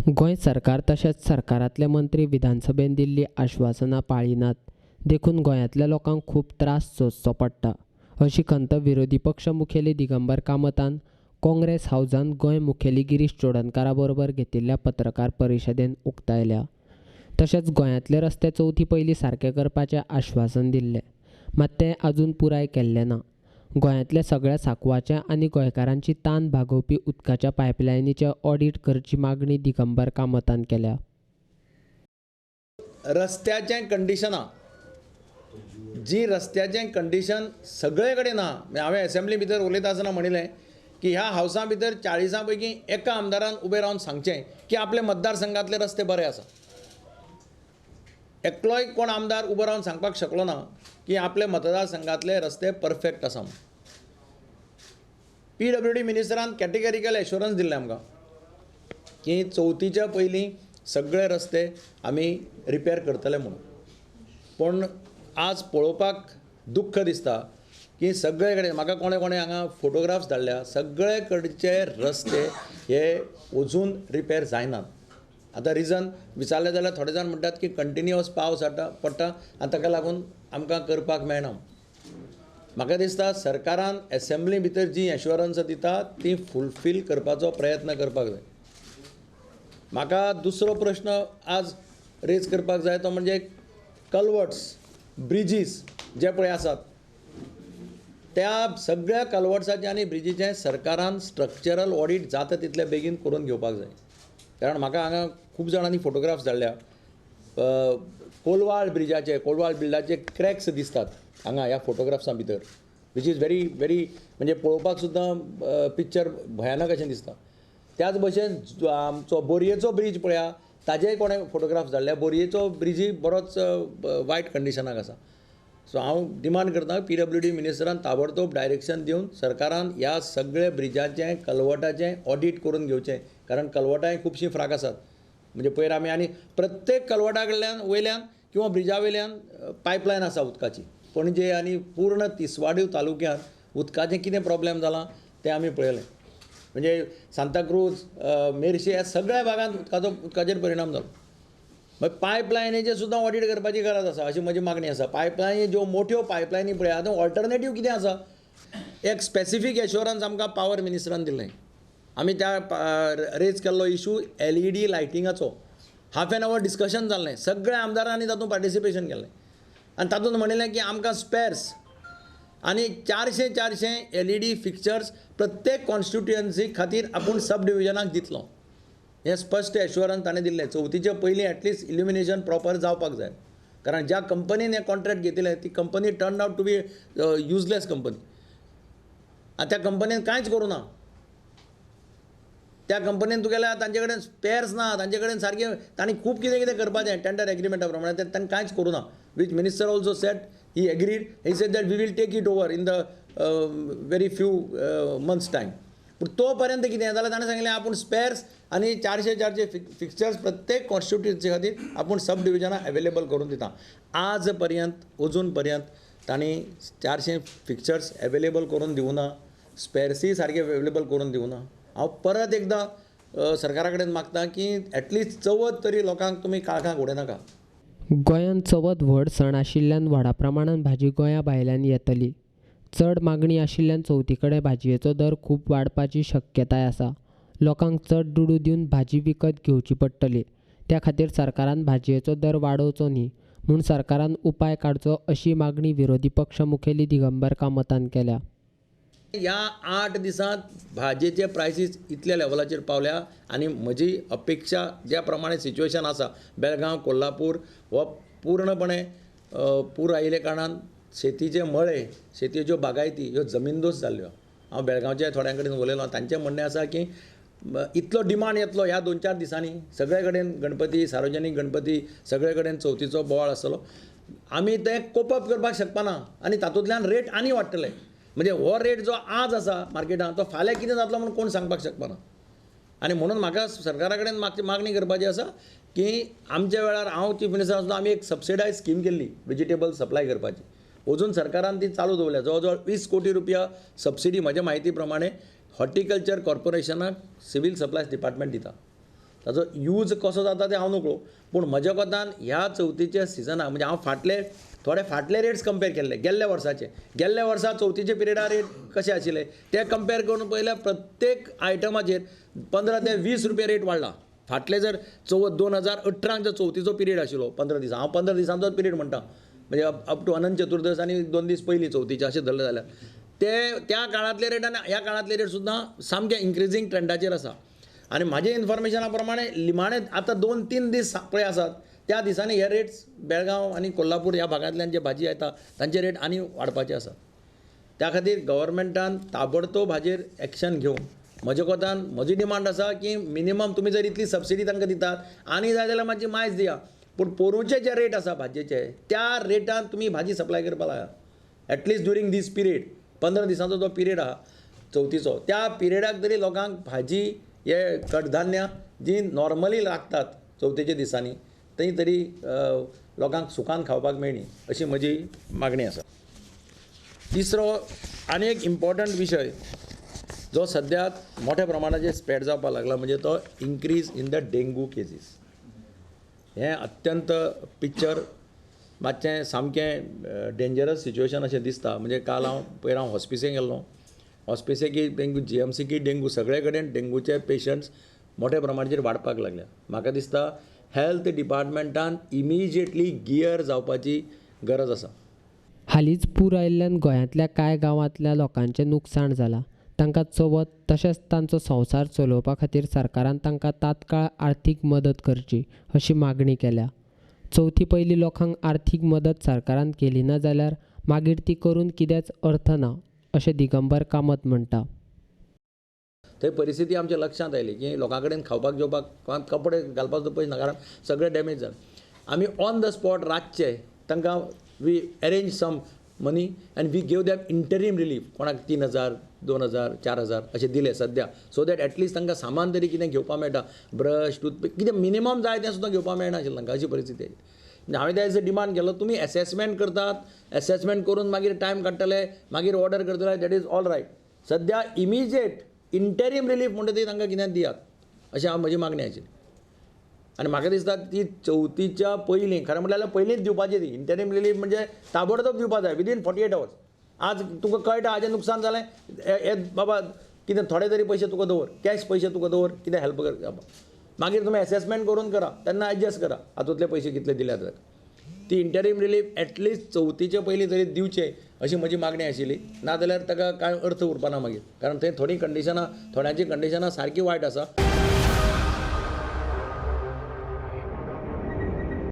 गोंय सरकार तशेंच सरकारांतले मंत्री विधानसभेन दिल्लीं आश्वासनां पाळिनात, देखून गोंयांतल्या लोकांक खूब त्रास सोंसचो पडटा, अशी खंत विरोधी पक्ष मुखेली दिगंबर कामतान काँग्रेस हावजांत गोंय मुखेली गिरीश चोडणकारा बरोबर घेतिल्ल्या पत्रकार परिशदेंत उक्तायल्या. तशेंच गोंयांतले रस्ते चवथी पयलीं सारके करपाचें आश्वासन दिल्लें, मात तें अजून पुराय केल्लें ना. गोंयांतल्या सगळ्या सांकवाचें आनी गोंयकारांची तान भागोवपी उदकाच्या पायपलायनीचें ऑडीट करची मागणी दिगंबर कामतान केल्या. रस्त्याचें कंडिशनां जी रस्त्याचें कंडिशन सगळे कडेन ना. हांवें एसेंब्ली भितर उलयता आसतना म्हणिल्लें की ह्या हावसा भितर 40 पैकी एका आमदारान उबें रावन सांगचें की आपले मतदारसंघांतले रस्ते बरे आसा. एकलोय कोण आमदार उबो रावन सांगपाक शकलो ना की आपले मतदारसंघांतले रस्ते परफेक्ट आसा. पीडब्ल्यूडी मिनिस्टरान कॅटेगरिकल एश्योरन्स दिल्लें आमकां की चवथीच्या पयलीं सगळे रस्ते आमी रिपेर करतले म्हणून. पूण आज पळोवपाक दुख्ख दिसता की सगळे कडेन म्हाका कोणे कोणे हांगा फोटोग्राफ्स धाडल्या, सगळे कडचे रस्ते हे अजून रिपेर जायनात. आतां रिजन विचारलें जाल्यार थोडे जाण म्हणटात की कंटिन्युअस पावस पडटा आनी ताका लागून आमकां करपाक मेळना. म्हाका दिसता सरकारान एसेंब्ली भितर जी एश्योरन्स दिता ती फुलफील करपाचो प्रयत्न करपाक जाय. म्हाका दुसरो प्रश्न आज रेज करपाक जाय तो म्हणजे कलवर्ट्स, ब्रिजीस जे पळय आसात त्या सगळ्या कलवर्ट्साचें आनी ब्रिजीचें सरकारान स्ट्रक्चरल ऑडीट जाता तितले बेगीन करून घेवपाक जाय. कारण म्हाका हांगा खूब जाणांनी फोटोग्राफ्स धाडल्या, कोलवाळ ब्रिजाचे, कोलवाळ बिल्डाचे क्रॅक्स दिसतात हांगा ह्या फोटोग्राफ्सां भितर, which is very very म्हणजे पळोवपाक सुद्दां पिक्चर भयानक अशें दिसता. त्याच भशेन आमचो बोरयेचो ब्रीज पळया, ताजेय कोणें फोटोग्राफ्स धाडल्या, बोरयेचो ब्रिजूय बरोच वायट कंडिशनाक आसा. सो हांव डिमांड करता पीडब्ल्यूडी मिनिस्टरान ताबडतोब डायरेक्शन दिवन सरकारान ह्या सगळे ब्रिजाचें, कलवटाचें ऑडीट करून घेवचें. कारण कलवटांय खुबशीं फ्राक आसात. म्हणजे पयर आमी आनी प्रत्येक कलवटा कडल्यान वयल्यान किंवा ब्रिजा वयल्यान पायपलायन आसा उदकाची. पणजे आनी पूर्ण तिसवाडी तालुक्यांत उदकाचें कितें प्रॉब्लेम जालां तें आमी पळयलें. म्हणजे सांताक्रूज, मेरशे ह्या सगळ्या भागांत उदकाचेर परिणाम जालो. मागीर पायपलायनीचें सुद्दां ऑडीट करपाची गरज आसा अशी म्हजी मागणी आसा. पायपलायनी ज्यो मोठ्यो पायपलायनी पळय आतां ऑल्टरनेटीव कितें आसा, एक स्पेसिफीक एश्योरन्स आमकां पावर मिनिस्टरान दिल्लें. आमी त्या रेज केल्लो इशू एलईडी लायटिंगाचो हाफ एन our discussion जाल्लें, सगळ्या आमदारांनी तातूंत पार्टिसिपेशन केल्लें आनी तातूंत म्हणिल्लें की आमकां स्पेर्स आनी 400 एलईडी फिक्चर्स प्रत्येक कॉन्स्टिट्युएन्सी खातीर आपूण सब डिविजनाक दितलो, हें स्पश्ट एश्योरन्स ताणें दिल्लें. चवथीचे पयलीं एटलिस्ट इल्युमिनेशन प्रॉपर जावपाक जाय. कारण ज्या कंपनीन हें कॉन्ट्रॅक्ट घेतिल्लें ती company turn out to be useless company. आनी त्या कंपनीन कांयच करूं ना. त्या कंपनीन तुगेल्या तांचे कडेन स्पेर्स ना, तांचे कडेन सारकें तांणी खूब कितें कितें करपाचें टेंडर एग्रीमेंटा प्रमाणे तें तांणी कांयच करूं ना. Which minister also said, he agreed, he said that we will take it over in the very few months time. पूण तो पर्यंत कितें जाल्यार ताणें सांगलें आपूण स्पेर्स आनी 400 फिक्चर्स प्रत्येक कॉन्स्टिट्युएन्सी खातीर आपूण सब डिविजनां अवेलेबल करून दिता. आज पर्यंत अजून पर्यंत तांणी 400 फिक्चर्स अवेलेबल करून दिवना, स्पेर्सूय सारके अवेलेबल करून दिवना. हांव परत एकदां सरकारा कडेन मागता की एटलिस्ट चवथ तरी लोकांक तुमी काळखाक उडयनाका. गोंयांत चवथ व्हड सण आशिल्ल्यान व्हडा प्रमाणान भाजी गोंया भायल्यान येतली. चड मागणी आशिल्ल्यान चवथी कडेन भाजयेचो दर खूब वाडपाची शक्यताय आसा. लोकांक चड दुडू दिवन भाजी विकत घेवची पडटली. त्या खातीर सरकारान भाजयेचो दर वाडोवचो न्ही म्हूण सरकारान उपाय काडचो अशी मागणी विरोधी पक्ष मुखेली दिगंबर कामतान केल्या. ह्या 8 दिसांत भाजयेचे प्रायसीस इतल्या लेवलाचेर पावल्या आनी म्हजी अपेक्षा ज्या प्रमाणे सिच्युएशन आसा, बेळगांव, कोल्हापूर हो पूर्णपणे पूर आयिल्ल्या कारणान शेतीचे मळे, शेतीच्यो बागायती ह्यो जमीनदोस्त जाल्ल्यो. हांव बेळगांवच्या थोड्यां कडेन उलयलो, तांचें म्हणणें आसा की इतलो डिमांड येतलो ह्या 2-4 दिसांनी, सगळे कडेन गणपती, सार्वजनीक गणपती, सगळे कडेन चवथीचो बोवाळ आसतलो, आमी तें कोप अप करपाक शकपाना आनी तातूंतल्यान रेट आनी वाडटले. म्हणजे हो रेट जो आज आसा मार्केटांत तो फाल्यां कितें जातलो म्हूण कोण सांगपाक शकपाना. आनी म्हणून म्हाका सरकारा कडेन मागणी करपाची आसा की आमच्या वेळार हांव चीफ मिनिस्टर आसतना आमी एक सबसिडायज स्कीम केल्ली वेजिटेबल सप्लाय करपाची, अजून सरकारान ती चालू दवरल्या. जवळ जवळ 20 कोटी रुपया सबसिडी म्हज्या म्हायती प्रमाणे हॉर्टिकल्चर कॉर्पोरेशनाक सिवील सप्लायज डिपार्टमेंट दिता. ताजो यूज कसो जाता तें हांव नकळो, पूण म्हज्या कोतान ह्या चवथीच्या सिजनाक म्हणजे हांव फाटले थोडे फाटले रेट्स कंपेर केल्ले गेल्ल्या वर्साचे, गेल्ल्या वर्सा चवथीचे पिरियडार रेट कशे आशिल्ले ते कंपेर करून पळयल्यार प्रत्येक आयटमाचेर 15 ते 20 रुपया रेट वाडला. फाटले जर चवथ 2018 जर चवथीचो पिरियड आशिल्लो 15 दिसां, हांव 15 दिसांचोच पिरियड म्हणटा, म्हणजे अप टू अनंत चतुर्दश आनी 2 दीस पयलीं चवथीचे अशें धरलें जाल्यार ते त्या काळांतले रेट आनी ह्या काळांतले रेट सुद्दां सामके इन्क्रिजींग ट्रेंडाचेर आसा. आनी म्हाजे इन्फॉर्मेशना प्रमाणे निमाणे आतां 2-3 दीस पळय आसात त्या दिसांनी हे रेट्स बेळगांव आनी कोल्हापूर ह्या भागांतल्यान जे भाजी येता तांचे रेट आनी वाडपाचे आसा. त्या खातीर गव्हर्मेंटान ताबडतोब हाजेर एक्शन घेवन म्हज्या कोतान म्हजी डिमांड आसा की मिनिमम तुमी जर इतली सबसिडी तांकां दितात आनी जाय जाल्यार मातशी मायज दिया, पूण पोरूंचे जे रेट आसा भाजयेचे त्या रेटान तुमी भाजी सप्लाय करपाक लाया एटलिस्ट ड्युरींग दीस पिरियड. 15 दिसांचो जो पिरियड आहा चवथीचो त्या पिरियडाक तरी लोकांक भाजी हे कडधान्यां जी नॉर्मली लागतात चवथीच्या दिसांनी थंय तरी लोकांक सुखान खावपाक मेळणी अशी म्हजी मागणी आसा. तिसरो आनी एक इम्पॉर्टंट विशय जो सद्याक मोठ्या प्रमाणाचेर स्प्रेड जावपाक लागला म्हणजे तो increase in the dengue cases. हें अत्यंत पिक्चर मातशें सामकें डेंजरस सिच्युएशन अशें दिसता. म्हणजे काल हांव पयर हांव हॉस्पिसेक गेल्लो, हॉस्पिसेकी डेंगू, जीएमसीकी डेंगू, सगळे कडेन डेंगूचे पेशंट्स मोठ्या प्रमाणाचेर वाडपाक लागल्या. म्हाका दिसता हेल्थ डिपार्टमेंटान इमिजिएटली गियर जावपाची गरज आसा. हालींच पूर आयिल्ल्यान गोंयांतल्या कांय गांवांतल्या लोकांचें नुकसाण जालां. तांकां चवथ तशेंच तांचो संवसार चलोवपा खातीर सरकारान तांकां तात्काळ आर्थीक मदत करची अशी मागणी केल्या. चवथी पयलीं लोकांक आर्थीक मदत सरकारान केली ना जाल्यार मागीर ती करून कितेंच अर्थ ना अशें दिगंबर कामत म्हणटा. थंय परिस्थिती आमच्या लक्षांत आयली की लोकां कडेन खावपाक जेवपाक कपडे घालपाक पयशे ना, कारण सगळें डॅमेज जालें. आमी ऑन the spot रातचे तांकां we arrange some money and we give them interim relief, कोणाक 3,000, 2,000, 4,000 अशें दिले सद्या, सो that at least तांकां सामान तरी कितें घेवपाक मेळटा, ब्रश, टूथपेस्ट कितें मिनिमम जाय तें सुद्दां घेवपाक मेळनाशिल्लें तांकां, अशी परिस्थिती आयली. हांवें त्या दिसा डिमांड केलो तुमी एसेसमेंट करतात, एसेसमेंट करून मागीर टायम काडटले, मागीर ऑर्डर करतले, that is all right. सद्या इमिजिएट इंटरीम रिलीफ म्हणटा ती तांकां कितें दियात अशें हांव म्हजी मागणी आशिल्ली. आनी म्हाका दिसता ती चवथीच्या पयलीं, खरें म्हणल्यार पयलींच दिवपाची ती इंटरीम रिलीफ, म्हणजे ताबडतोब दिवपा जाय विदीन 48 आवर्स. आज तुका कळटा हाजें नुकसान जालें, हे बाबा कितें थोडे तरी पयशे तुका दवर, कॅश पयशे तुका दवर, कितें हेल्प कर, मागीर तुमी एसेसमेंट करून करा, तेन्ना एडजस्ट करा हातूंतले पयशे कितले दिल्यात ताका. ती इंटरीम रिलीफ एटलिस्ट चवथीचे पयलीं तरी दिवचे अशी म्हजी मागणी आशिल्ली, नाजाल्यार ताका कांय अर्थ उरपाना मागीर, कारण थंय थोडीं कंडिशनां, थोड्यांची कंडिशनां सारकी वायट आसा.